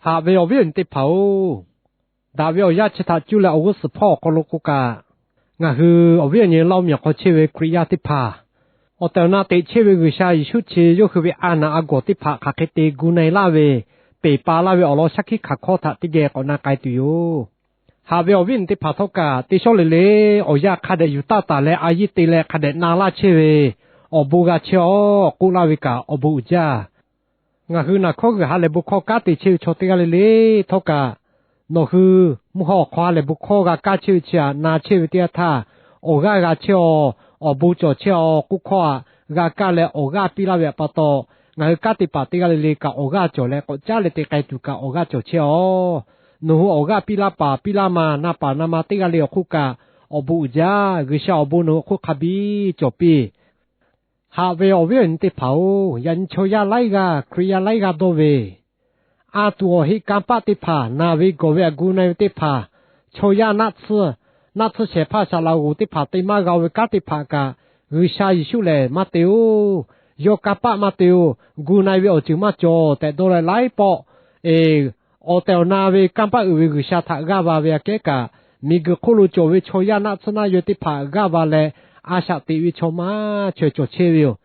Haꞈ ve awˬ viˉ awˬ nyi teˇ hpaˍ-oˬ, daꞈ ve awˬ yanˇ chi htaꞈ cuˇ leh awˬ g'uˇ suhˍ hpawˇ awˬ hk'aw lo k'oˆ kaꞈ, ngaˬ hui awˬ viˉ awˬ nyi Laˇ oˇ miˬ awˬ hk'aw chehˇ ve Hkriꞈ yaˇ teˇ hpaˍ, awˬ tehˬ awˬ na teꞈ chehˇ ve G'uiˬsha Yeˍsuˆ chi yawˇ hui ve a naˬ a gawˬ teˇ hpaˍ hk'aˬ hk'e te gu na-e laˇ ve, peˬ pa laˇ ve awˬ lawn shaˉ hkiˆ hkanˍ hkawˇ htaꞈ teˇ geh k'awꞈ na k'ai tuˬ yoˬ. Haꞈ ve awˬ viˉ awˬ nyi teˇ hpaˍ htawˇ kaꞈ, teˇ shawˉ le le awˬ yanˇ hk'a dehꞈ yuˬ taˇ taˍ leh a yiˇ te leh hk'a dehꞈ na laˇ chehˇ ve awˬ bon g'a chehˇ-aˬ k'oˆ laˇ ve kaꞈ awˬ bon uiˍ jaˇ. Ngaˬ hui naˬ hkawˇ g'uiˬ ha lehˬ bon hkawˇ kanˉ te chehˇ ve chaw teˇ g'aˇ le le htawˇ kaꞈ, nawˬ hui mvuhˇ haw awˬ hk'aw ha lehˬ bon hkawˇ g'a kaˇ chehˇ ve chi htaꞈ na chehˇ ve teˇ yanˇ htaˇ, awˬ g'aˇ g'a chehˇ-aˬ, awˬ bon cawˬ chehˇ-aˬ k'oˆ hkawˇ htaꞈ g'a kaˇ leh awˬ g'aˇ piˇ laˇ ve pa taw, ngaˬ hui kanˉ te paˍ teˇ g'aˇ le le kaꞈ awˬ g'aˇ cawˬ leh k'awꞈ caˉ leh te k'ai tuˬ kaꞈ awˬ g'aˇ cawˬ chehˇ-aˬ. Nawˬ hui awˬ g'aˇ piˇ laˇ paˍ piˇ laˇ ma na paˍ na ma teˇ g'aˇ le awˬ hk'oˆ kaꞈ, awˬ bon uiˍ jaˇ. G'uiˬsha awˬ bon nawˬ hui hk'oˆ hk'a biˇ cawˬ piˇ. Haꞈ ve awˬ viˉ awˬ nyi teˇ hpaˍ-oˬ, yaꞈ nyi chaw yaˇ laiˉ g'aˇ, Hkriꞈ yaˇ laiˉ g'aˇ dawˇ ve, a tuˬ awˬ heˆ kanˇ paˆ teˇ hpaˍ, naˬ ve gawˬ ve aꞈ gu na-e ve teˇ hpaˍ, chaw yaˇ naˆ tsuhˇ, naˆ tsuhˇ shehˍ hpaˇ saˍ laꞈ g'oˍ teˇ hpaˍ te maˇ g'a-o ve kanˉ teˇ hpaˍ kaꞈ, G'uiˬsha Yeˍsuˆ lehˬ maˇ te-oˬ. Yawˇ kanˇ paˆ maˇ te-oˬ. Gu na-e ve awˬ ceuˬ maˇ cawˬ tehꞈ dawˇ leh laiˉ pawˆ, e, awˬ tehˬ awˬ na ve kanˇ paˆ uiˍ ve G'uiˬsha htaꞈ g'aˇ va ve aꞈ kehˉ kaꞈ, miˬguiˬ hk'oˆ lo cawˬ ve chaw yaˇ naˆ tsuhˇ naˆ yawehˇ teˇ hpaˍ g'aˇ va leh, a shaꞈ teꞈ ve chaw maˇ chaweh cawˬ chehˇ ve yoˬ.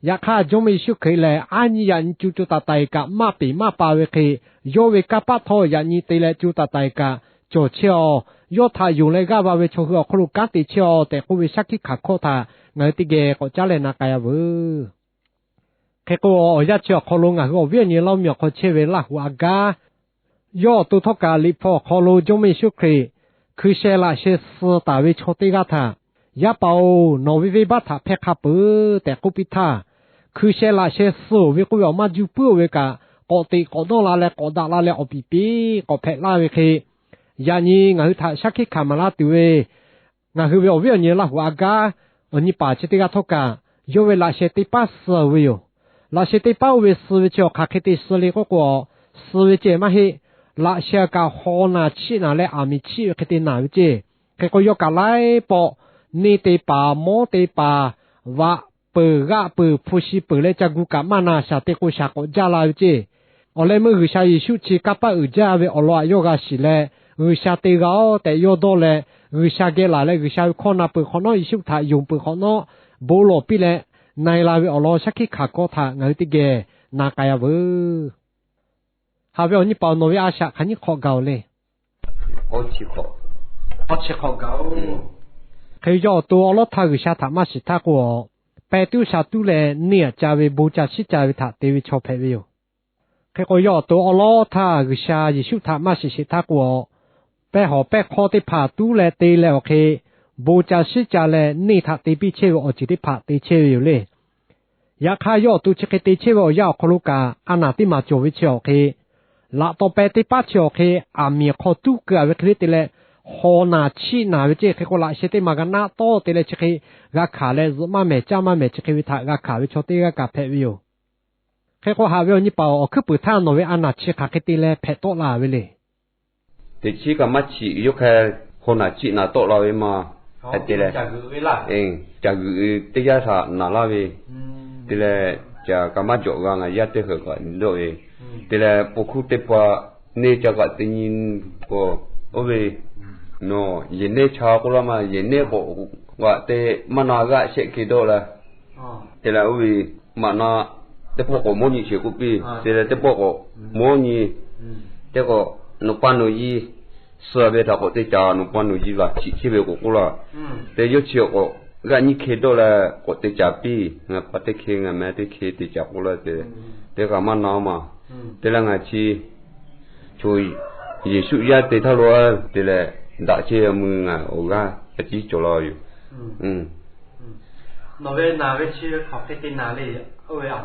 Yaꞈ hk'aˇ, Jawˇmawˇ Yeˍsuˆ Hkriꞈ lehˬ, aˉ nyi yaꞈ nyi co co taiˍ taiˍ kaꞈ maˇ peˬ maˇ pa ve hk'e, yawˇ ve kanˇ paˆ htawˇ yaꞈ nyi te leh co taiˍ taiˍ kaꞈ cawˬ chehˇ-aˬ. Yawˇ htaꞈ yonˍ leh g'aˇ va ve chaw hui awˬ hk'aw lo kanˉ te chehˇ-aˬ tehꞈ k'oˆ ve shaˉ hkiˆ hkanˍ hkawˇ htaꞈ ngaˬ hui teˇ geh k'awꞈ caˉ leh na k'ai a veuˬ. Hk'e k'o, awˬ yanˇ chi awˬ hk'aw lo ngaˬ hui awˬ viˉ awˬ nyi Laˇ oˇ miˬ awˬ hk'aw chehˇ ve Laˇ huˍ a gaˇ, yawˇ awˬ to htawˇ kaꞈ Liꞈ hpu awˬ hk'aw lo Jawˇmawˇ Yeˍsuˆ Hkriꞈ hkui sheh laꞈ sheh suh taˍ ve chaw teˇ g'aˇ htaꞈ, Yaˇ paˍ-oˬ, nawˬ ve venˇbaˆ htaꞈ hpehˇ hk'a peuˬ tehꞈ k'oˆ piˇ htaˇ, hkui sheh laꞈ sheh suh-oˬ ve k'oˆ ve awˬ maˇ juˇ puiˉ-oˬ ve kaꞈ, k'awꞈ teꞈ k'awꞈ dawˇ la leh k'awꞈ daꞈ la leh awˬ piˍ piˉ k'awꞈ hpehꞈ laˇ ve hk'e, yaꞈ nyi ngaˬ hui htaꞈ shaˉ hkiˆ hkanˍ maˍ laˇ tuˬ ve ngaˬ hui ve awˬ viˉ awˬ nyi Laˇ huˍ a gaˇ awˬ nyi paˍ chi teˇ g'aˇ htawˇ kaꞈ, yawˇ ve laꞈ sheh teˇ paˉ suh ve yoˬ. Laꞈ sheh teˇ paˉ oˇ ve suh ve chi awˬ hk'aˬ hk'e te suh le k'oˆ k'o, suh ve ceh maˇ heˆ. Laꞈ sheh kaꞈ haw naˬ chiˆ naˬ leh aˬ miˍ chiˆ ve hk'e te naˬ ve ceh. Hk'e k'o, yawˇ kaꞈ laiˉ pawˆ neˇ te paˍ mawˉ te paˍ, vaꞈ peuˬ g'aˆ peuˬ hpu shi peuˬ leh ca gu kaꞈ maˇ na, shaˍ te k'o shaˍ k'awꞈ jaˇ la ve ceh. Awˬ leh meuˇ G'uiˬsha Yeˍsuˆ chi kanˇ paˆ uiˍ jaˇ ve awˬ lawn htaꞈ yawˇ g'a shiˍ leh, G'uiˬsha te g'a-oˬ tehꞈ yawˇ dawˇ leh, G'uiˬsha geh laˬ leh G'uiˬsha ve hkawˇ na peuˬ hk'awꞈ nawˉ, Yeˍsuˆ htaꞈ yonˍ peuˬ hk'awꞈ nawˉ, bon lawˬ piˇ leh na-e la ve awˬ lawn shaˉ hkiˆ hkanˍ hkawˇ htaꞈ ngaˬ hui teˇ geh na k'ai a veuˬ. Haꞈ ve awˬ nyi paˍ-oˬ, nawˬ ve a shaꞈ hk'aˬ nyiˇ hk'awꞈ gaˬ-oˬ le. Hk'e yawˇ awˬ to awˉ lawˉ htaˇ G'uiˬsha htaꞈ maˇ shiˍ htaˇ k'o, pehˇ tuˉ sha tuˉ leh neˇ aꞈ ca ve bon ca shiˉ ca ve htaꞈ te ve chaw hpehꞈ ve yoˬ. Hk'e k'o, yawˇ awˬ to awˉ lawˉ htaˇ G'uiˬsha Yeˍsuˆ htaꞈ maˇ shiˍ sheˍ htaˇ k'o, pehˇ hawˍ pehˇ hk'awˇ teˇ hpaˍ tuˉ leh te leh awˬ hk'e, bon ca shiˉ ca leh neˇ htaꞈ te piˇ chehˇ ve awˬ ceuˬ teˇ hpaˍ te chehˇ ve yoˬ le. Yaꞈ hk'aˇ, yawˇ awˬ to chi hk'e te chehˇ ve awˬ yanˇ awˬ hk'aw lo kaꞈ, a naˬ teˇ maˬ cawˬ ve chi awˬ hk'e, laꞈ taw peh teˇ paˉ chi awˬ hk'e, aˬ miˍ hk'aw tuˉ keu-a ve hk'e le te leh, haw naˬ chiˆ naˬ ve ceh. Hk'e k'o, laꞈ sheh teˇ maˬ g'a naˆ tawˇ te leh chi hk'e g'a hkanˍ leh, zuhꞈ maˇ mehˍ caˇ maˇ mehˍ chi hk'e ve htaꞈ g'a hkanˍ ve chaw teˇ g'aˇ kaꞈ hpehꞈ ve yoˬ. Hk'e k'o, haꞈ ve awˬ nyi paˍ-oˬ, awˬ hkuiˉ puiˍ htaˇ nawˬ ve a naˬ chi hk'aˬ hk'e te leh hpehꞈ tawˆ la ve le. Teꞈ chiˉ kaꞈ maˇ chiꞈ, yawˇ hk'e haw naˬ chiˆ naˬ tawˆ la ve ma. Hk'e te leh, caˬ g'uiˬ teˇ yanˇ htaꞈ naˬ laˇ ve, te leh, caˬ kaꞈ maˇ jawꞈ g'a, ngaˬ yaˇ teˇ heuˬ kaꞈ dawˆ ve, te leh, po hkuˇ teˇ pa neˇ ca kaꞈ te nyi k'o, oˇ ve, nawˬ yehˬ neˇ cha k'oˆ laˇ ma, yehˬ neˇ k'awꞈ g'aꞈ te maˇ na g'aˆ shehˆ hk'e dawˆ la. Te leh oˇ ve maꞈ na teˇ pawˆ k'awꞈ mawˇ nyi sheˍ k'oˆ piˇ. Te leh teˇ pawˆ k'awꞈ mawˇ nyi. Teˇ k'awꞈ nawˬ pa nawˬ yi suh ve htaꞈ k'awꞈ te caˍ, nawˬ pa nawˬ yi laˬ chiꞈ chehˇ ve k'awꞈ k'oˆ laˇ. Te yawˇ chi k'awꞈ g'aˆ nyiˇ hk'e dawˆ leh k'awꞈ te caˍ piˇ. Ngaˬ pa teˇ hk'e ngaˬ meh teˇ hk'e te caˍ k'oˆ laˇ te. Teˇ kaꞈ maˇ na-o ma. Te leh ngaˬ chi chaw Yeˍsuˆ yaˇ te htaˇ lo te leh, daꞈ chehˇ mui ngaˬ awˬ g'aˇ a ciˉ cawˬ la yoˬ. Nawˬ ve naˬ ve chi hk'aˬ hk'e te naˬ le. Aˬ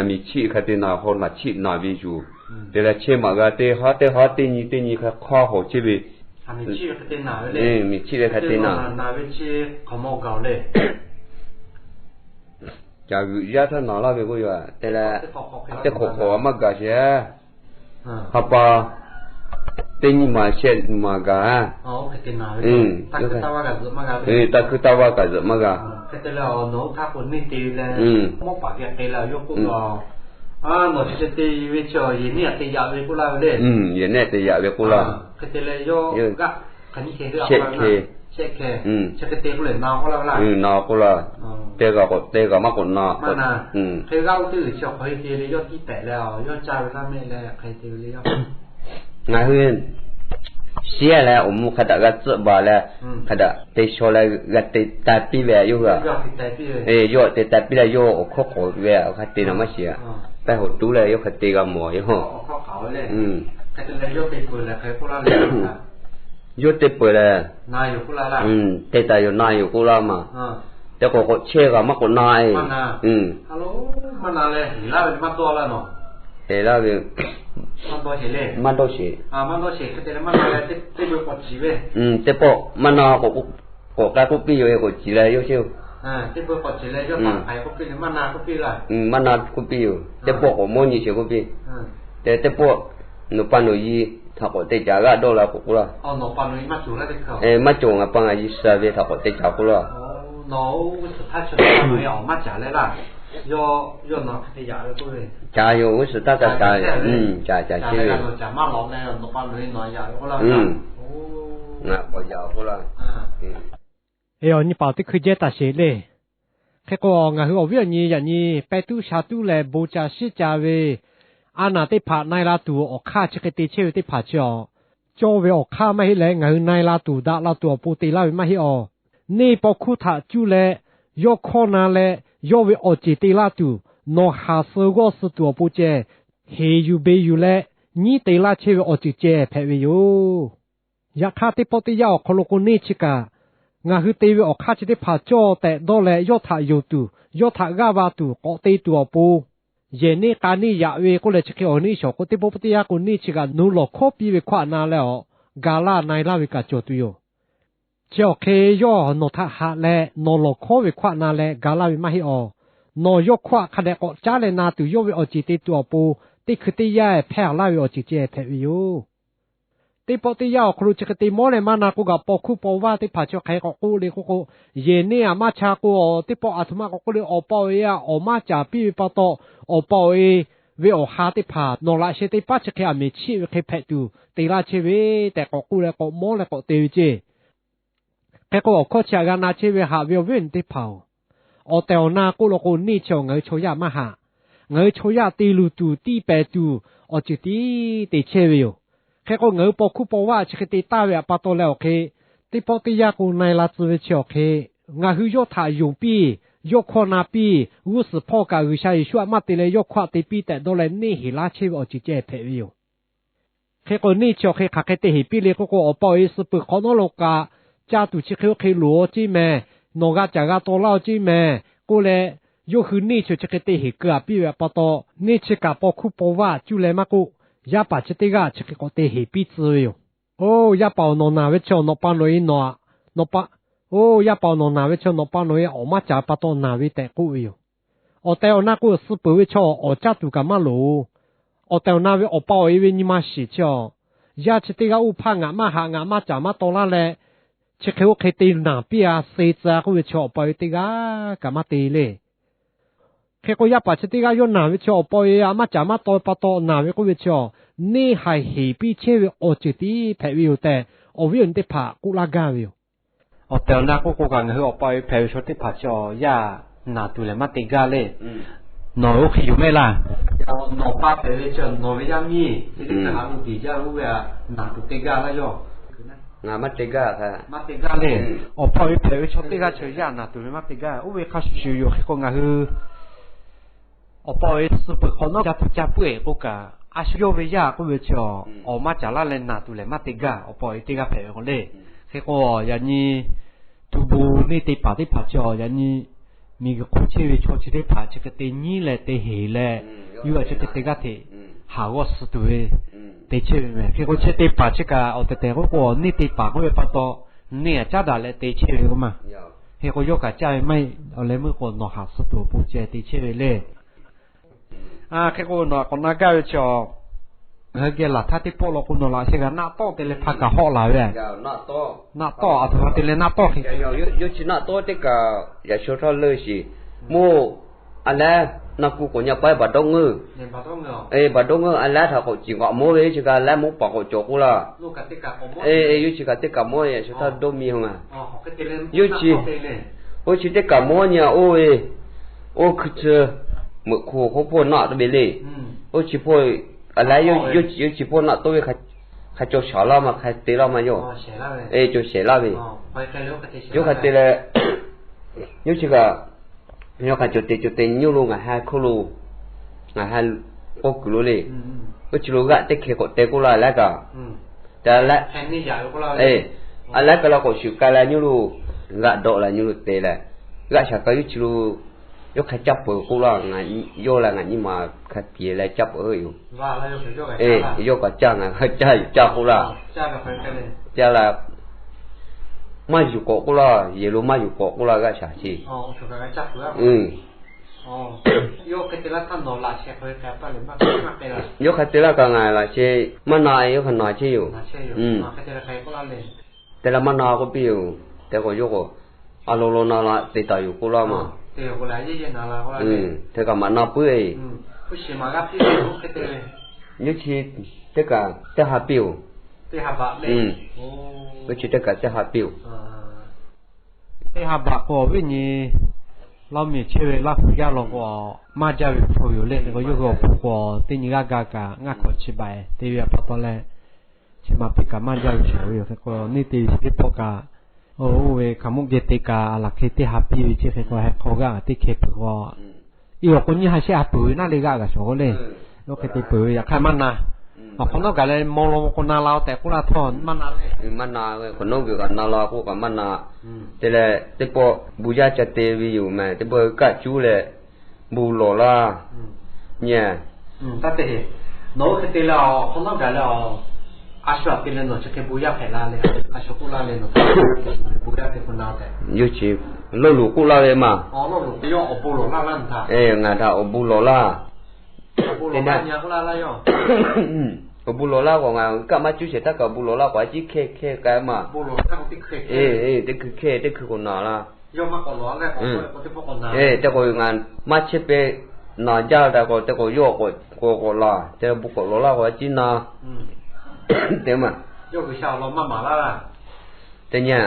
miˍ chiˆ hk'e te naˬ, haw naˬ chiˆ naˬ ve yoˬ. Te leh chehˇ maꞈ g'a teˇ haˉ teˇ haˉ teˇ nyi teˇ nyi hk'a hk'aˇ hawˬ chehˇ ve, miˬ chiˆ ve hk'e te naˬ ve le. Caˬ g'uiˬ yaˇ htaˇ naˬ laˇ ve k'oˆ yoˬ. Te leh teˇ hk'awꞈ hk'awꞈ maˇ gaˬ sheˍ. Ha pa teˇ nyi maˬ shehˆ maˬ gaˬ. Taˇ hkui taˇ vaˇ kaꞈ zuhꞈ maˇ g'a. Nawˬ chi hk'e te ve chi yehˬ neˇ te yaꞈ ve k'oˆ laˇ ve le. Yehˬ neˇ te yaꞈ ve k'oˆ laˇ. Shehˆ hk'e, na k'oˆ laˇ. Te g'a k'o te g'a maˇ k'o na. Ngaˬ hui shiˉ leh awˬ mvuh hk'a daꞈ g'a tcuhˆ baˬ leh, hk'a daꞈ te shaw leh g'a te taˍ piˇ ve yoˬ. Yawˇ te taˍ piˇ leh yawˇ awˬ hkawˇ k'awꞈ ve hk'a te na maˇ shiˍ. Pehˇ hoꞈ tuˉ leh yawˇ hk'a te g'a mawˬ yoˬ. Yawˇ te peuˬ leh, te taˍ yoˬ na yoˬ k'oˆ laˇ ma. Te k'o k'awꞈ chehˇ g'a maˇ k'o na e. Te laˇ ve maˇ dawˇ sheˍ. Teˇ pawˆ maˇ na k'o, k'awꞈ k'ai k'oˆ piˇ yoˬ, k'awꞈ ciˍ leh yawˇ sheˍ. Maˇ na k'oˆ piˇ yoˬ. Teˇ pawˆ k'awꞈ mawˇ nyi sheˍ k'oˆ piˇ. Te teˇ pawˆ nawˬ pa nawˬ yi htaꞈ k'awꞈ te caˍ g'aˇ dawˇ la k'o k'oˆ laˇ. Maˇ cawˬ, ngaˬ pa ngaˬ yi suh ve htaꞈ k'awꞈ te caˍ k'oˆ laˇ. Caˍ yoˬ, g'uˇ suhˍ htaˇ kaꞈ caˍ, caˍ chehˇ ve. Ngaˬ k'awꞈ yaꞈ k'oˆ laˇ. Nyi paˍ teˇ hkui jehˇ taˍ sheˍ le. Hk'e k'o, ngaˬ hui awˬ viˉ awˬ nyi yaꞈ nyi pehˇ tuˉ sha tuˉ leh bon ca shiˉ ca ve a naˍ teˇ hpaˍ na e la tuˬ awˬ hk'aˇ chi hk'e te chehˇ ve teˇ hpaˍ chi awˬ, cawˇ ve awˬ hk'aˇ maˇ heˆ leh ngaˬ hui na e la tuˬ daꞈ la tuˬ awˬ pon te laˇ ve maˇ heˆ awˬ. Neˇ paw hkuˇ htaꞈ cuˇ leh yawˇ hkawˇ na leh yawˇ ve awˬ ceˬ te laˇ tuˬ, nawˬ haˍ suh g'awˇ suh tuˬ awˬ pon ceh, heˍ yuˬ beˬ yuˬ leh nyiˉ te laˇ chehˇ ve awˬ ceuˬ ceh hpehꞈ ve yoˬ. Yaꞈ hk'aˇ, teˇ pawˆ teˇ yanˇ awˬ hk'aw lo k'o, neˇ chi kaꞈ ngaˬ hui te ve awˬ hk'aˇ chi teˇ hpaˍ cawˇ tehꞈ dawˇ leh, yawˇ htaꞈ yonˍ tuˬ, yawˇ htaꞈ g'aˇ va tuˬ k'awꞈ te tuˬ awˬ pon, yehˬ neˇ k'a neˇ yaꞈ ve k'oˆ leh chi hk'e awˬ neˇ shawˍ k'o, teˇ pawˆ teˇ yanˇ k'o, neˇ chi kaꞈ nawˬ lawˬ hkawˉ piˇ ve hkawˇ htaꞈ na leh awˬ, ga laˇ na e laˇ ve kaꞈ cawˬ tuˬ yoˬ. Chi awˬ hk'e yawˇ nawˬ htaꞈ haꞈ leh nawˬ lawˬ hkawˉ ve hkawˇ htaꞈ na leh ga laˇ ve maˇ heˆ awˬ. Nawˬ yawˇ hkawˇ htaꞈ hk'a dehꞈ k'awꞈ caˉ leh na tuˬ, yawˇ ve awˬ ceˬ te tuˬ awˬ pon teˇ hkui teˇ yanˇ hpehˇ laˇ ve awˬ ceuˬ ceh hpehꞈ ve yoˬ. Teˇ pawˆ teˇ yanˇ awˬ hk'aw lo chi hk'e te mawˉ leh maˇ na k'o kaꞈ, paw hkuˇ paw vaˇ teˇ hpaˍ chi hk'e k'awꞈ k'oˆ le k'oˆ k'o, yehˬ neˇ aꞈ maˇ cha k'o, teˇ pawˆ aˬ htoꞈ ma k'awꞈ k'oˆ le, awˬ pa awˬ e aꞈ awˬ maˇ caˍ piˇ ve pa taw, awˬ pa awˬ e ve awˬ ha teˇ hpaˍ nawˬ laꞈ sheh teˇ paˉ chi hk'e aˬ miˍ chiˆ ve hk'e hpehꞈ tuˬ te laˇ chehˇ ve tehꞈ k'awꞈ k'oˆ leh k'awꞈ mawˉ leh k'awꞈ te ve ceˇ. Hk'e k'o, awˬ hkawˇ chi htaꞈ g'a na chehˇ ve haꞈ ve awˬ viˉ awˬ nyi teˇ hpaˍ-oˬ, awˬ tehˬ awˬ na k'oˆ law k'o, neˇ chi awˬ ngaˬ hui chaw yaˇ maˇ haꞈ. Ngaˬ hui chaw yaˇ te luˬ tuˬ tiˇ pehˍ tuˬ awˬ ceuˬ tiˉ te chehˇ ve yoˬ. Hk'e k'o, ngaˬ hui paw hkuˇ paw vaˇ chi hk'e te taˍ ve pa taw leh awˬ hk'e, teˇ pawˆ teˇ yanˇ k'o na e la tcuh ve chi awˬ hk'e, ngaˬ hui yawˇ htaꞈ yonˍ piˇ, yawˇ hkawˇ na piˇ, g'uˇ suhˍ hpawˇ kaꞈ G'uiˬsha Yeˍsuˆ htaꞈ maˇ te leh yawˇ hkawˇ htaꞈ te piˇ tehꞈ dawˇ leh neˇ heˍ laˇ chehˇ ve awˬ ceuˬ ceh hpehꞈ ve yoˬ. Hk'e k'o, neˇ chi awˬ hk'e hk'aˬ hk'e te heˍ piˇ le k'oˆ k'o, awˬ pa awˬ e suh peuˬ hk'awꞈ nawˉ lo kaꞈ, ca tuˬ chi hk'e oˇ hk'e loˍ aw ceˇ mehˍ, nawˬ g'a caˍ g'a taw laˇ aw ceˇ mehˍ k'oˆ leh, yawˇ hui neˇ chi chi hk'e te heˍ keu a piˇ ve pa taw, neˇ chi kaꞈ paw hkuˇ paw vaˇ cuˇ leh maˇ k'oˆ, yaˇ paˍ chi teˇ g'aˇ chi hk'e k'awꞈ te heˍ piˇ tcuh ve yoˬ. Oˇ yaˇ paˍ-oˬ, nawˬ naˬ ve chi nawˬ pa nawˬ e nawˬ aꞈ, nawˬ pa, oˇ yaˇ paˍ-oˬ, nawˬ naˬ ve chi nawˬ pa nawˬ e awˬ maˇ caˍ pa taw naˬ ve tehꞈ k'oˆ ve yoˬ. Awˬ tehˬ awˬ na k'o, suh peuˬ ve chaw awˬ caˇ tuˬ kaꞈ maˇ loˍ. Awˬ tehˬ awˬ na ve awˬ pa awˬ e ve nyi ma shiˍ chi awˬ, yaˇ chi teˇ g'aˇ oˇ hpaˇ ngaˬ maˇ haꞈ ngaˬ maˇ caˍ maˇ taw laˇ leh, chi hk'e oˇ hk'e te naˬ piˇ a, suh tcuh a k'oˆ ve chi awˬ pa awˬ e teˇ g'aˇ kaꞈ maˇ te le. Hk'e k'o, yaˇ paˍ chi teˇ g'aˇ yawˇ naˬ ve chi awˬ pa awˬ e aꞈ maˇ caˍ maˇ taw ve pa taw naˬ ve k'oˆ ve chi awˬ, neˇ haiˬ heˍ piˇ chehˇ ve awˬ ceuˬ tiˉ hpehꞈ ve yoˬ tehꞈ, awˬ viˉ awˬ nyi teˇ hpaˍ k'oˆ laˇ gaˇ ve yoˬ. Awˬ tehˬ awˬ na k'oˆ k'o kaꞈ, ngaˬ hui awˬ pa awˬ e hpehꞈ ve chaw teˇ hpaˍ chi awˬ yaˇ naˬ tuˬ lehˬ maˇ te gaˇ le. Nawˬ oˇ hk'e yoˬ mehˆ laˇ. Nawˬ pa hpehꞈ ve chi nawˬ ve yaˇ miˇ, teˇ hpaˍ a lo diˬ jaˇ oˇ ve aꞈ naˬ tuˬ te gaˇ laˇ yoˬ. Ngaˬ maˇ te gaˇ. Maˇ te gaˇ le. Awˬ pa awˬ e hpehꞈ ve chaw teˇ g'aˇ chi awˬ yaˇ naˬ tuˬ ve maˇ te gaˇ. Oˇ ve hk'a shuˍ shuˍ yoˬ. Hk'e k'o, ngaˬ hui awˬ pa awˬ e suh peuˬ hk'awꞈ nawˉ ca tuˬ ca puiˉ-eˬ k'oˆ kaꞈ, a shu yawˇ ve yaˇ k'oˆ ve chi awˬ, awˬ maˇ caˍ laˇ leh naˬ tuˬ lehˬ maˇ te gaˇ. Awˬ pa awˬ e teˇ g'aˇ hpehꞈ ve k'o le. Hk'e k'o, yaꞈ nyi tu bon neˇ te paˍ teˇ hpaˍ chi awˬ, yaꞈ nyi miˬguiˬ hk'oˆ chehˇ ve chaw chi teˇ hpaˍ chi hk'e te nyiˉ leh te heˍ leh, yuˇ a chi hk'e te g'aˇ hteꞈ haˍ g'awˇ suh tuˬ ve te chehˇ ve mehˍ. Hk'e k'o, chi teˇ paˍ chi kaꞈ awˬ tehˬ tehˬ k'oˆ k'o, neˇ te paˍ k'oˆ ve pa taw, neˇ aꞈ caˉ daꞈ leh te chehˇ ve k'o maˇ. Hk'e k'o, yawˇ kaꞈ caˇ ve maˇ heˆ. Awˬ leh meuˇ k'o, nawˬ haˍ suh tuˬ awˬ pon ceh te chehˇ ve le. Hk'e k'o, nawˬ aꞈ k'awꞈ na gaˇ ve chi awˬ, ngaˬ hui geh laˬ htaˇ teˇ pawˆ law k'o, nawˬ laꞈ sheh g'a naˆ tawˆ te leh hpa kaꞈ hawˆ laˬ ve. Naˆ tawˆ, aˬ htoꞈ ma te leh naˆ tawˆ hk'e, yawˇ chi naˆ tawˆ teˇ kaꞈ yaꞈ shaw htawˇ leuˆ shiˍ, mawˇ A lehˉ, na ku k'awꞈ nyi pa baˬ dawˇ ngeuˇ. Baˬ dawˇ ngeuˇ a lehˉ htaꞈ k'awꞈ ciˬ k'awꞈ mawˇ ve, yawˇ chi kaꞈ lehˉ mawˇ paˍ k'awꞈ cawˬ k'oˆ laˇ. Yawˇ chi kaꞈ teˇ kaꞈ mawˇ, yaꞈ shu htaˇ dawˇ mi hawˇ ngaˬ. Yawˇ chi, oˇ chi teˇ kaꞈ mawˇ nyi oˇ ve, oˇ hkui tcuh meuꞈ hk'oˆ hk'oˆ hpawˇ naˆ te ve le. Oˇ chi hpawˇ, a lehˉ, yawˇ chi hpawˇ naˆ toˇ ve hk'a caw shaˍ laˇ ma, hk'a te laˇ ma yawˇ. Caw shehˍ laˇ ve. Yawˇ hk'a te leh, yawˇ chi kaꞈ, yawˇ hk'a caw te caw te nyi lo ngaˬ ha hk'oˆ lo, ngaˬ ha k'awˇ kuiˬ lo le. Oˇ chi lo g'aˆ teˇ hkeh k'awꞈ te k'oˆ laˇ lehˉ kaꞈ, a lehˉ kaꞈ la k'awꞈ shuˍ k'ai leh nyi lo, g'aˆ dawˆ leh nyi lo te leh, g'aˆ shaˍ kaꞈ yawˇ chi lo, yawˇ hk'a caˇ peuˬ k'oˆ laˇ. Yawˇ leh ngaˬ nyi ma hk'a tiˍ leh caˇ peuˬ yoˬ. Yawˇ kaꞈ caˇ, ngaˬ kaꞈ caˇ yoˬ, caˇ k'oˆ laˇ. Caˇ leh, maˇ yuˬ k'awꞈ k'oˆ laˇ, yehˬ lo maˇ yuˬ k'awꞈ k'oˆ laˇ g'aˆ shaˍ chi. Yawˇ hk'e te laˇ kaꞈ ngaˬ laꞈ sheh maˇ na, yawˇ hk'a na chehˇ yoˬ. Te leh maˇ na k'oˆ piˇ yoˬ. Te k'o yawˇ k'o, a lo lo na la te taˍ yoˬ k'oˆ laˇ ma. Hteˇ kaꞈ maꞈ na puiˉ e. Nyiˇ chi teˇ kaꞈ teˇ ha piˇ-oˬ. Nyiˇ chi teˇ kaꞈ teˇ ha piˇ-oˬ. Teˇ ha baꞈ k'o awˬ viˉ nyi Laˇ miˬ chehˇ ve Laˇ hu yaˇ law k'o, maˇ jaˇ ve hpu yoˬ le. K'o yawˇ hui awˬ hpu k'o teˇ nyi g'aˇ ga kaꞈ ngaˇ hkawꞈ chi baiˬ te ve pa taw leh, chi ma piˇ kaꞈ maˇ jaˇ ve chi ve yoˬ. Hk'e k'o neˇ te ve chi teˇ pawˆ kaꞈ, oˇ ve hkaoˍmonˇ geh te kaꞈ a laˬ hk'e teˇ ha piˇ ve chi hk'e k'o, heh hk'aw g'aˇ teˇ hkeh peuˬ k'o, i awˬ k'o nyiˇ ha shehˆ ha peuˬ ve naˉ le g'aˇ g'a shawˍ k'o le. Oˇ hk'e te peuˬ ve yaꞈ hk'aˇ maˇ na. Awˬ hk'awꞈ nawˉ gaˬ leh maw law k'o na la tehꞈ k'oˆ laˇ htawˇ maˇ na. Maˇ na ve hk'awꞈ nawˉ gaˬ kaꞈ na la k'oˆ kaꞈ maˇ na. Te leh teˇ pawˆ bon yaˇ ca te ve yoˬ meh, teˇ pawˆ kaˆ cuˉ leh bon lawˬ laˇ nyi. Nawˬ oˇ hk'e te leh awˬ hk'awꞈ nawˉ gaˬ leh a, a shu aꞈ te leh nawˬ chi hk'e bon yaˇ hpehꞈ la le, a shu k'oˆ laˇ le, nawˬ bon yaˇ te k'o na tehꞈ yawˇ chi lawˇ loˍ k'oˆ laˇ ve maˬ. Ngaˬ htaꞈ awˬ bon lawˬ laˇ. Awˬ bon lawˬ laˇ k'o ngaˬ kaˆ maˇ cuˉ shehˍ htaˇ kaꞈ awˬ bon lawˬ laˇ k'o a ciˉ hkehˇ hkehˇ k'ai maˬ. Teˇ hkui hkehˇ teˇ hkui k'o na laˇ. Te k'o ngaˬ maˇ chehˇ peh na jaˇ taꞈ k'o, te k'o yawˇ k'awꞈ k'awꞈ laˬ, te bon k'awꞈ lawˬ laˇ k'o a ciˉ na. Te maˬ. Teˇ nyi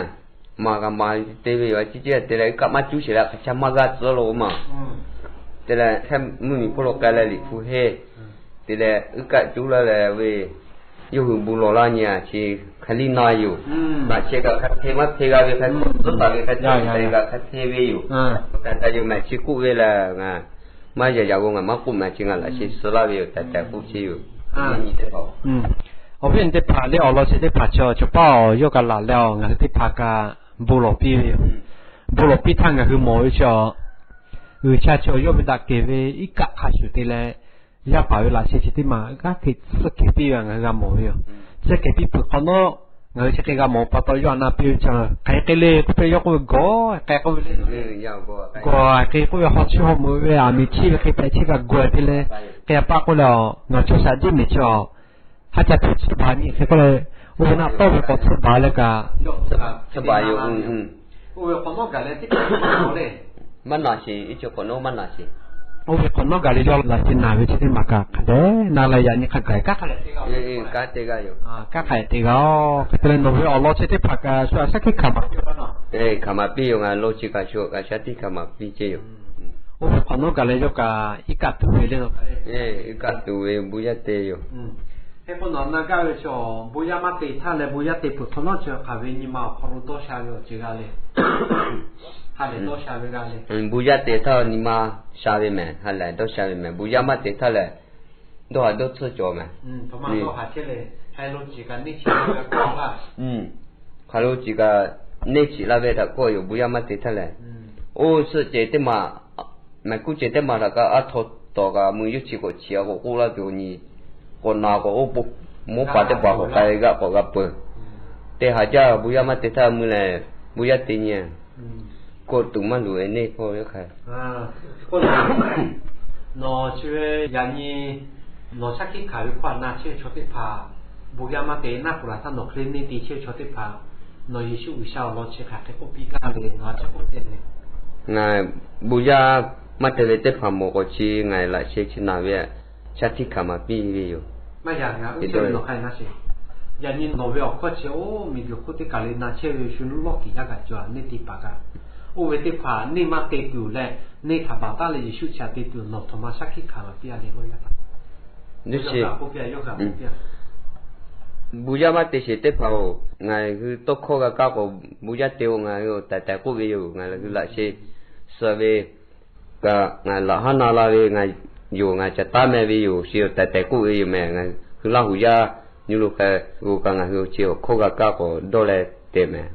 maˬ kaꞈ maˬ te ve yoˬ. A ciˉ ciˉ te leh kaˆ maˇ cuˉ shehˍ leh hk'aˬ chaˇ maˇ g'aˇ tcuhˉ lo maˬ. Te leh hk'e mvuhˇ miˬ hpawˇ lo k'ai leh liꞈ hpu heˇ. Te leh uˉ kaˆ cuˉ laˇ leh ve, yawˇ hui bon lawˬ laˇ nyi a chi hk'aˬ liˇ na yoˬ. Maꞈ chehˇ kaꞈ hk'a hteˇ maˇ hteˇ g'a ve, hk'a tcuhˉ taˍ ve, hk'a tcuhˉ taˍ ve kaꞈ hk'a hteˇ ve yoˬ. Kaꞈ taˍ yoˬ maˬ chi k'oˆ ve lehˬ, ngaˬ maˇ yaꞈ yaꞈ g'aw ngaˬ maˇ k'oˆ maˬ chi ngaˬ laꞈ sheh suh laˇ ve yoˬ tehꞈ tehꞈ k'oˆ chehˇ yoˬ. Awˬ viˉ awˬ nyi teˇ hpaˍ le, awˬ lawn chi teˇ hpaˍ chi awˬ cawˬ paˇ awˬ yawˇ kaꞈ laˬ leh awˬ ngaˬ hui teˇ hpaˍ kaꞈ bon lawˬ piˇ ve yoˬ. Bon lawˬ piˇ htaˇ ngaˬ hui mawˬ ve chi a, G'uiˬsha chi awˬ yawˇ ve daꞈ kehˬ ve iˉ kaˆ hk'a shuˍ te leh, yaˇ paˍ ve laꞈ sheh chi teˇ maˬ g'aˇ hteꞈ tsuhˇ kehˬ piˇ ve ngaˬ hui g'a mawˬ ve yoˬ. Tsuhˇ kehˬ piˇ peuˬ hk'awꞈ nawˉ, ngaˬ hui chi hk'e g'a mawˬ pa taw yawˇ a na piˇ ve chi hk'aˬ hk'e le k'oˆ pehˇ yawˇ k'oˆ ve gawˬ k'ai k'oˆ ve le. Gawˬ k'ai k'oˆ ve hawˉ chi hawˉ meuꞈ ve aˬ miˍ chiˇ ve hk'e hpehꞈ chi kaꞈ gawˬ te leh, hk'e a paˇ k'oˆ leh a, ngaˬ chaw shaꞈ jiˇ miˬ chi a, haˉ ca tuˬ tsuhˇ baˬ nyi hk'e k'oˆ leh, oˇ ve naˆ tawˇ ve k'awꞈ tsuhˇ baˬ leh kaꞈ, oˇ ve hk'awꞈ nawˉ gaˬ leh teˇ hpaˍ maˇ na sheˍ, iˉ chi hk'awꞈ nawˉ maˇ na sheˍ. Oˇ ve hk'awꞈ nawˉ gaˬ leh yawˇ laꞈ sheh naˬ ve chi teˇ maˬ kaꞈ hk'a dehꞈ na leh yaꞈ nyi hk'a gaˬ kaꞈ hk'a dehꞈ te g'a yoˬ. Kaꞈ hk'a dehꞈ te g'a-oˬ. Hk'e te leh nawˬ ve awˬ lawn chi teˇ hpaˍ kaꞈ shu a shaˉ hkiˆ hkanˍ maˍ piˇ-oˬ. Hkanˍ maˍ piˇ yoˬ. Ngaˬ lawn chi kaꞈ shu a shaˉ hkiˆ hkanˍ maˍ piˇ chehˇ yoˬ. Oˇ ve hk'awꞈ nawˉ gaˬ leh yawˇ kaꞈ iˉ kaˆ tuˬ ve le. Iˉ kaˆ tuˬ ve bon yaˇ te yoˬ. Hk'e k'o nawˬ na gaˇ ve chaw, bon yaˇ maˇ te htaˇ leh bon yaˇ te peuˬ hk'awꞈ nawˉ chi hk'aˬ ve nyi ma awˬ hk'aw lo dawˇ sha ve awˬ ceuˬ g'a le. Bon yaˇ te htaˇ nyi ma sha ve mehˬ, ha lehˬ dawˇ sha ve mehˬ. Bon yaˇ maˇ te htaˇ lehˬ, dawˇ haꞈ dawˇ tsuhˇ cawˬ mehˬ. Hk'aˬ lo ciˬ kaꞈ neˇ chiꞈ la ve htaꞈ kawˆ yoˬ. Bon yaˇ maˇ te htaˇ lehˬ, oˇ suhˆ cehˬ teˇ maˬ, mehˬ kuˉ cehˬ teˇ maˬ htaꞈ kaꞈ aˉ htaw tawˍ kaꞈ mui yawˇ chi k'awꞈ chiˍ a k'awꞈ k'oˆ laˇ tuˬ nyi, k'awꞈ na k'awꞈ oˇ, mawˇ paˍ teˇ paˍ k'awꞈ k'ai g'aˆ k'awꞈ g'a peuˬ. Te haˍ jaˇ, bon yaˇ maˇ te htaˇ mui lehˬ, bon yaˇ te nyi. Kawˆ tuˬ maˇ luˬ ve neˇ hpawˇ ve hk'aˬ. Nawˬ chi ve yaꞈ nyi nawˬ shaˉ hkiˆ hkanˍ ve hkawˇ na chehˇ ve chaw teˇ hpaˍ, bon yaˇ maˇ te naˆ kuˬ laˬ htaˇ nawˬ hk'e le neˇ te chehˇ ve chaw teˇ hpaˍ, nawˬ Yeˍsuˆ G'uiˬsha awˬ lawn chi hk'aˬ hk'e k'oˆ piˇ gaˇ le, nawˬ a ciˉ k'oˆ te le. Ngaˬ bon yaˇ Maˇ te ve teˇ hpaˍ mawˬ k'o chi ngaˬ laꞈ sheh chi naˬ ve shaˉ hkiˆ hkanˍ maˍ piˇ ve yoˬ. Maˇ yaꞈ ngaˬ uˉ chehˇ ve nawˬ hk'a na sheˍ. Yaꞈ nyi nawˬ ve awˬ hkawˇ chi oˇ miˬguiˬ hk'oˆ teˇ kaˬ le na chehˇ ve shu nuˇ lawˇ kiˬ yaˇ kaꞈ cawˬ a neˇ te paˍ kaꞈ. Oˇ ve teˇ hpaˍ neˇ maˇ te tuˬ leh, neˇ htaꞈ baˬ taˉ leh Yeˍsuˆ chi htaꞈ te tuˬ nawˬ htoꞈ ma shaˉ hkiˆ hkanˍ maˍ piˇ a le. Bon yaˇ maˇ te sheˍ teˇ hpaˍ-oˬ, ngaˬ hui tawˇ hkawˇ g'a kaˇ k'o, bon yaˇ te-o, ngaˬ hui taiˍ taiˍ k'oˆ ve yoˬ. Ngaˬ hui laꞈ sheh suh ve kaꞈ ngaˬ laꞈ haˉ na la ve, ngaˬ yoˬ, ngaˬ caˬ taˉ meh ve yoˬ, chi taiˍ taiˍ k'oˆ ve yoˬ meh. Ngaˬ hui Laˇ huˍ yaˇ nyi lo hk'a g'o kaꞈ ngaˬ hui chi awˬ hkawˇ g'a kaˇ k'o dawˇ leh te meh.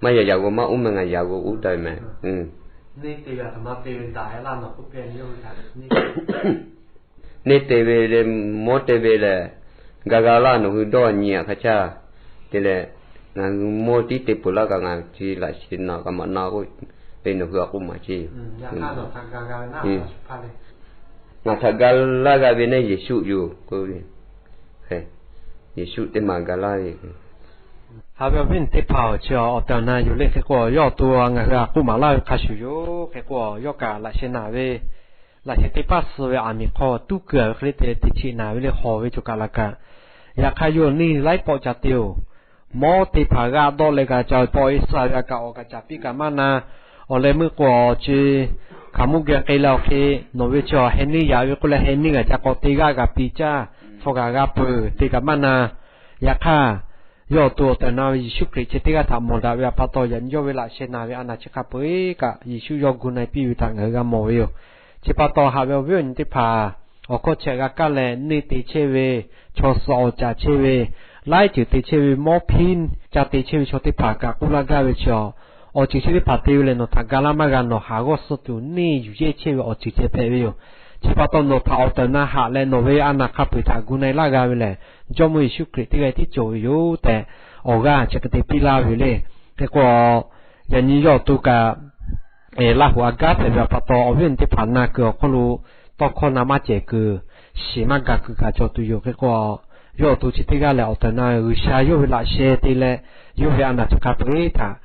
Maˇ yaꞈ yaꞈ g'aw maˇ uˉ meh, ngaˬ yaꞈ g'aw uˉ daꞈ meh. Neˇ te ve leh mawˇ te ve lehˬ, ga ga laˇ nawˬ hui dawˇ nyi aꞈ hk'a caˇ te leh, ngaˬ hui mawˇ tiˉ te peuˬ laˇ kaꞈ ngaˬ chi laꞈ sheh naˬ kaꞈ maꞈ na k'oˆ ve nawˬ hui a k'oˆ maˍ ceˇ. Ngaˬ htaꞈ ga laˇ g'a ve neˇ Yeˍsuˆ yoˬ k'oˆ ve. Yeˍsuˆ teˇ maˬ ga laˇ ve. Haꞈ ve awˬ viˉ awˬ nyi teˇ hpaˍ-oˬ, chi awˬ tehˬ awˬ na yoˬ le. Hk'e k'o yawˇ awˬ to ngaˬ hui a k'oˆ maˍ laˇ ve hk'a shuˍ yoˬ. Hk'e k'o yawˇ kaꞈ laꞈ sheh naˬ ve, laꞈ sheh teˇ paˉ suh ve aˬ miˍ hk'aw tuˉ keu a ve hk'e le te teˇ chiˆ naˬ ve le hawˬ ve cawˬ kaꞈ la kaꞈ, yaꞈ hk'aˇ yawˇ neˇ laiˉ pawˆ ca te-oˬ. Mawˇ te hpaˍ g'aˇ dawˆ leh kaꞈ ca ve pawˆ e suh ve a kaꞈ awˬ kaꞈ caˍ piˇ kaꞈ maˇ na. Awˬ leh meuˇ k'o awˬ ceˬ hkaoˍmonˇ geh k'ai leh awˬ hk'e nawˬ ve chi awˬ heh neˇ yaꞈ ve k'oˆ leh heh neˇ g'aˇ ca k'awꞈ te g'aˇ kaꞈ piˇ caˇ, chaw g'aˇ g'aˇ peuˬ te kaꞈ maˇ na. Yaꞈ hk'aˇ yawˇ awˬ to awˬ tehˬ awˬ na ve Yeˍsuˆ Hkriꞈ chi teˇ g'aˇ htaꞈ mawˬ daꞈ ve pa taw, yaꞈ nyi yawˇ ve laꞈ sheh naˬ ve a naˬ chi hk'a peu-eˬ kaꞈ Yeˍsuˆ yawˇ gu na-e piˇ ve htaꞈ ngaˬ hui g'a mawˬ ve yoˬ. Chi pa taw haꞈ ve awˬ viˉ awˬ nyi teˇ hpaˍ, awˬ hkawˇ chi htaꞈ g'a kaˇ leh neˇ te chehˇ ve, chaw suh awˬ caˍ chehˇ ve, laiˉ ceuˬ te chehˇ ve, mawˇ hpiˉ ca te chehˇ ve chaw teˇ hpaˍ kaꞈ k'oˆ laˇ gaˇ ve chi awˬ, awˬ ceuˬ chi teˇ hpaˍ te ve lehˬ nawˬ htaꞈ ga laˇ maˇ g'a, nawˬ haˍ g'awˇ suh tuˬ neˇ yuˬ yehˇ chehˇ ve awˬ ceuˬ ceh hpehꞈ ve yoˬ. Chi pa taw nawˬ htaꞈ awˬ tehˬ awˬ na haꞈ leh nawˬ ve a naˬ hk'a peu-eˬ htaꞈ gu na-e laˇ g'a ve lehˬ, Jawˇmawˇ Yeˍsuˆ Hkriꞈ teˇ g'aˇ tiˉ cawˬ ve yoˬ tehꞈ awˬ g'aˇ chi hk'e te piˇ laˇ ve yoˬ le. Hk'e k'o, yaꞈ nyi yawˇ awˬ to kaꞈ Laˇ huˍ a gaˉ hpehꞈ ve pa taw, awˬ viˉ awˬ nyi teˇ hpaˍ na kuiˬ awˬ hk'aw lo tawˇ hkawˇ na maˇ cehˬ kuiˬ, shiˍ maˇ gaˬ kuiˬ kaꞈ cawˬ tuˬ yoˬ. Hk'e k'o, yawˇ awˬ to chi teˇ g'aˇ lehˬ awˬ tehˬ awˬ na G'uiˬsha yawˇ ve laꞈ sheh te leh, yawˇ ve a naˬ chi hk'a peu-eˬ htaꞈ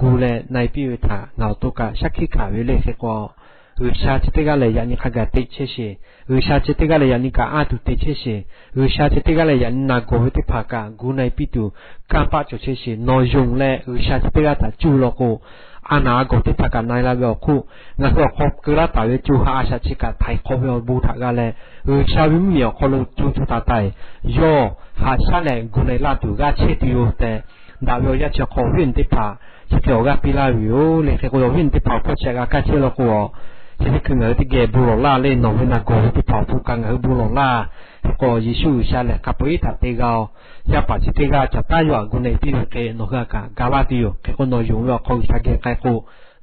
gu leh na-e piˇ ve htaꞈ ngaˬ awˬ to kaꞈ shaˉ hkiˆ hkanˍ ve le. Hk'e k'o, G'uiˬsha chi teˇ g'aˇ lehˬ yaꞈ nyi hk'a gaˬ teꞈ chehˇ sheˍ. G'uiˬsha chi teˇ g'aˇ lehˬ yaꞈ nyi kaꞈ anˇ tuˬ te chehˇ sheˍ. G'uiˬsha chi teˇ g'aˇ lehˬ yaꞈ nyi naˬ gawˬ ve teˇ hpaˍ kaꞈ gu na-e piˇ tuˬ kanˇ paˆ cawˬ chehˇ sheˍ. Nawˬ yonˍ leh G'uiˬsha chi teˇ g'aˇ htaꞈ cuˇ law k'o, a naˬ a gawˬ teˇ hpaˍ kaꞈ na-e la ve awˬ hk'oˆ, ngaˬ hui awˬ hk'aw keu laˇ taˍ ve co ha a shaꞈ chi kaꞈ htaiˍ hk'awꞈ ve awˬ bon htaꞈ g'a leh, G'uiˬsha ve mvuhˇmiˬ awˬ hk'aw lo co co taiˍ taiˍ yawˇ haꞈ shaˉ leh gu na-e laˇ tuˬ g'aˇ chehˇ tuˬ yoˬ tehꞈ, daꞈ ve awˬ yanˇ chi awˬ hk'aw awˬ viˉ awˬ nyi teˇ hpaˍ chi hk'e awˬ g'aˇ piˇ laˇ ve yoˬ le. Hk'e k'o, awˬ viˉ awˬ nyi teˇ hpaˍ awˬ hkawˇ chi htaꞈ g'a kaˇ chehˇ law k'o, chi teˇ hkui ngaˬ hui teˇ geh bon lawˬ laˇ le. Nawˬ ve naˬ gawˬ ve teˇ hpaˍ awˬ pon kaꞈ ngaˬ hui bon lawˬ laˇ. Hk'e k'o, Yeˍsuˆ G'uiˬsha lehˬ hk'a peu-eˬ htaꞈ te g'a-oˬ. Yaˇ paˍ chi teˇ g'aˇ caˬ taˉ yawˇ htaꞈ gu na-e piˇ ve hk'e nawˬ hui htaꞈ kaꞈ ga laˇ tuˬ yoˬ. Hk'e k'o, nawˬ yonˍ ve awˬ hk'aw G'uiˬsha geh k'ai k'o,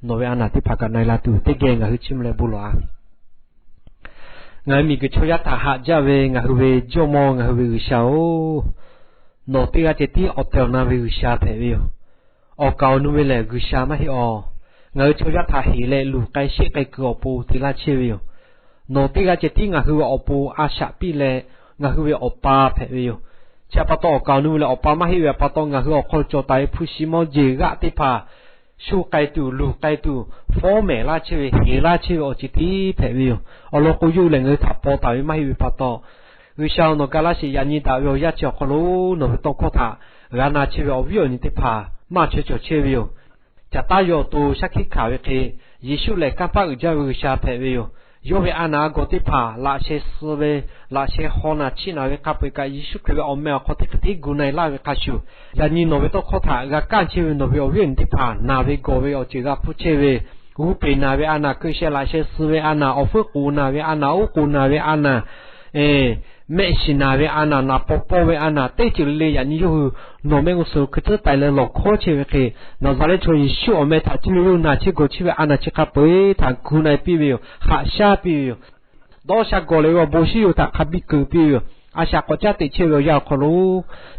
nawˬ ve a naˬ teˇ hpaˍ kaꞈ na-e la tuˬ teˇ geh ngaˬ hui chiˇ mvuh leh bon lawˬ-a. Ngaˬ hui miˬguiˬ chaw yaˇ htaꞈ haꞈ jaˇ ve ngaˬ hui ve Jawˇmawˇ ngaˬ hui ve G'uiˬsha-oˬ, nawˬ teˇ g'aˇ ceh tiˉ awˬ tehˬ awˬ na ve G'uiˬsha hpehꞈ ve yoˬ. Awˬ kaˍ awˬ nu ve lehˬ G'uiˬsha maˇ heˆ awˬ. Ngaˬ hui chaw yaˇ htaꞈ heˍ leh luˬ k'ai sheˆ k'ai kuiˬ awˬ pon te laˇ chehˇ ve yoˬ. Nawˬ teˇ g'aˇ ceh tiˉ ngaˬ hui ve awˬ pon a shaꞈ piˇ leh ngaˬ hui ve Awˬ pa hpehꞈ ve yoˬ. Chi pa taw awˬ kaˍ awˬ nu ve lehˬ Awˬ pa maˇ heˆ ve pa taw, ngaˬ hui awˬ hk'aw cawˬ taˍ ve hpu shi mawˇ jeˬ g'aˆ teˇ hpaˍ shu k'ai tuˬ, luˬ k'ai tuˬ, fawˉ mehˍ laˇ chehˇ ve, heˍ laˇ chehˇ ve awˬ ceuˬ tiˉ hpehꞈ ve yoˬ. Awˬ lawn k'o, yawˇ hui lehˬ ngaˬ hui htaꞈ paw taˍ ve maˇ heˆ ve pa taw, G'uiˬsha nawˬ ga laˇ sheˍ. Yaꞈ nyi daꞈ ve awˬ yanˇ chi awˬ hk'aw lo nawˬ hui tawˇ hkawˇ htaꞈ g'a na chehˇ ve awˬ viˉ awˬ nyi teˇ hpaˍ maˇ chaweh cawˬ chehˇ ve yoˬ. Caˬ taˉ yawˇ awˬ to shaˉ hkiˆ hkanˍ ve hk'e, Yeˍsuˆ lehˬ kanˇ paˆ uiˍ jaˇ ve G'uiˬsha hpehꞈ ve yoˬ. Yawˇ ve a naˬ a gawˬ teˇ hpaˍ laꞈ sheh suh ve, laꞈ sheh haw naˬ chiˆ naˬ ve hk'a peu-eˬ kaꞈ, Yeˍsuˆ Hkriꞈ ve awˬ meh awˬ hk'aw teˇ hkui tiˉ gu na-e laˇ ve hk'a shuˍ, yaꞈ nyi nawˬ ve tawˇ hkawˇ htaꞈ g'a kaˇ chehˇ ve nawˬ ve awˬ viˉ awˬ nyi teˇ hpaˍ naˬ ve gawˬ ve awˬ ceuˬ g'a hpuˇ chehˇ ve, g'uˇ peˬ naˬ ve a naˬ, keu sheh laꞈ sheh suh ve a naˬ, awˬ fuiˉ k'oˍ naˬ ve a naˬ, oˉ k'oˍ naˬ ve a naˬ, mehˆ shiˍ naˬ ve a naˬ, naˍ paw pawˇ ve a naˬ, teˇ ceuˬ le le yaꞈ nyi yawˇ hui nawˬ mehˆ g'uˇ suhˍ hkui tcuhˉ taiˍ leh lawˬ hkawˉ chehˇ ve hk'e, Naˍzaˍrehˆ chaw Yeˍsuˆ awˬ meh htaꞈ cuˇ leh yawˇ hui naˬ chehˇ gawˬ chehˇ ve a naˬ chi hk'a peu-eˬ htaꞈ gu na-e piˇ ve yoˬ. Haꞈ shaˉ piˇ ve yoˬ. Dawˇ sha gawˬ leh ve awˬ bon shinˉ yawˇ hui htaꞈ hk'a biˇ keu piˇ ve yoˬ. A shaꞈ k'awꞈ caˉ teꞈ chehˇ ve awˬ yanˇ awˬ hk'aw lo,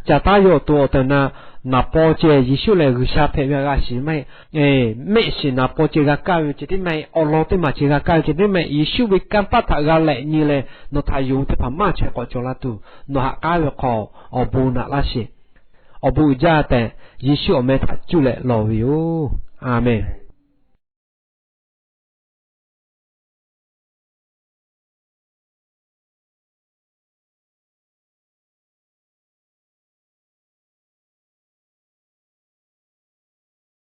caˬ taˉ yawˇ awˬ to awˬ tehˬ awˬ na naˍ paw ceh Yeˍsuˆ lehˬ G'uiˬsha hpehꞈ ve g'a shiˍ maˇ heˆ. Mehˆ shiˍ naˍ paw ceh g'a kaˇ ve ceh tiˉ maˇ heˆ. Awˬ lawn teˇ maˬ ceh g'a kaˇ ve ceh tiˉ maˇ heˆ. Yeˍsuˆ ve kanˇ paˆ htaꞈ g'a lehꞈ nyi leh nawˬ htaꞈ yonˍ ve teˇ hpaˍ maˇ chaweh k'awꞈ cawˬ la tuˬ, nawˬ haꞈ k'aˉ ve hk'aw awˬ bon naꞈ laˇ sheˍ. Awˬ bon uiˍ jaˇ tehꞈ Yeˍsuˆ awˬ meh htaꞈ cuˇ leh lawˬ ve yoˬ. A menˬ.